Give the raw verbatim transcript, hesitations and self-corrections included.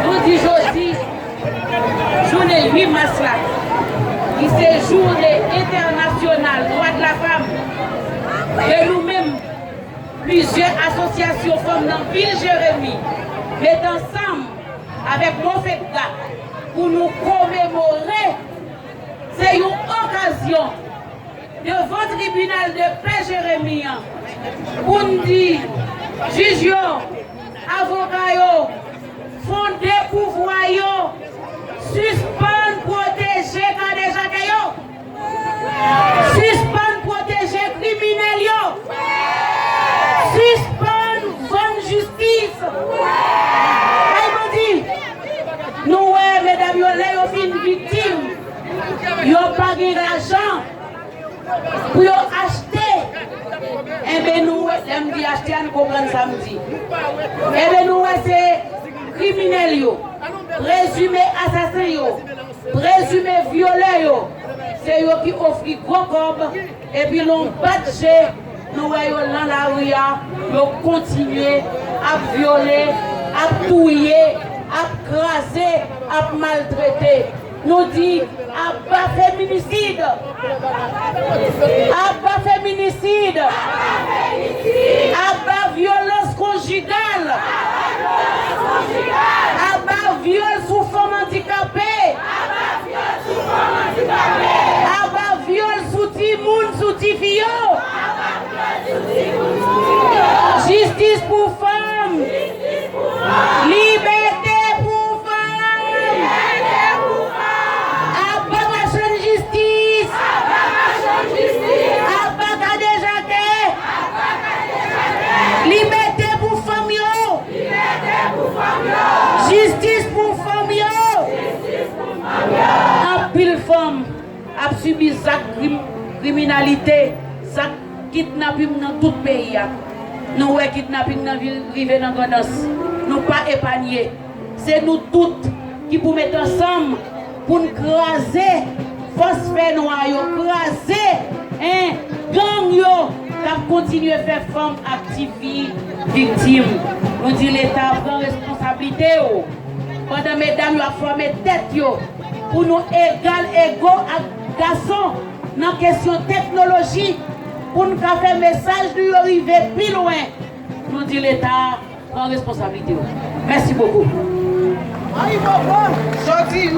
Nou di jodi, jounen uit mas la, ki se jounen entènasyonal dwa de la fanm, ke nou menm, plizyè asosyasyon fanm nan vil Jeremi, met ansanm avèk MOFEDGA pou nou komemore. Se yon okazyon devan tribinal de pè Jeremi an pou n di jij yo, avoka yo, fonde pouvwa yo, sispann pwoteje kadejake yo, sispann pwoteje kriminèl yo, sispann vann jistis bay bandi. Nou wè medam yo, lè yo fin viktim, yo pa gen lajan pou yo achte. Enben, nou wè, lè m di achte a, n konprann sa m di. Enben, nou wè se kriminèl yo, prezime asasen yo, prezime vyolè yo, se yo ki ofri gwo kòb Epi lè w bat je, nou wè yo lan lari a, yo kontinye ap vyole, ap touye, ap kraze, ap maltrete. Nou di, aba feminisid! Aba feminisid! Aba vyolans konjigal! Aba vyòl sou fanm andikape! Aba vyòl sou fanm andikape! Aba vyòl sou timoun, sou tifi yo! Aba vyòl sou timoun, sou tifi yo! Jistis pou fanm! Jistis pou fanm! Libète pou fanm! Libète pou fanm! Aba machann jistis! Aba machann jistis! Aba kadejake! Aba kadejake! Libète pou fanm yo! Libète pou fanm yo! Jistis pou fanm yo! Jistis pou fanm yo! Anpil fanm ap sibi zak krim, kriminalite, zak kidnaping nan tout peyi a. Nou wè kidnaping nan vin rive nan Grandans. Nou pa epanye. Se nou tout ki pou met ansanm pou n kraze fòs fènwa yo, kraze, en, gang yo k ap kontinye fè fanm ak tifi viktim. Nou di Leta pran responsablite w. Pandan medam yo ap fòme tèt yo pou nou egal ego ak gason nan kesyon teknoloji, pou n ka fè mesaj nou yo rive pi lwen, nou di Leta pran responsablite w. Mèsi bokou. Jodi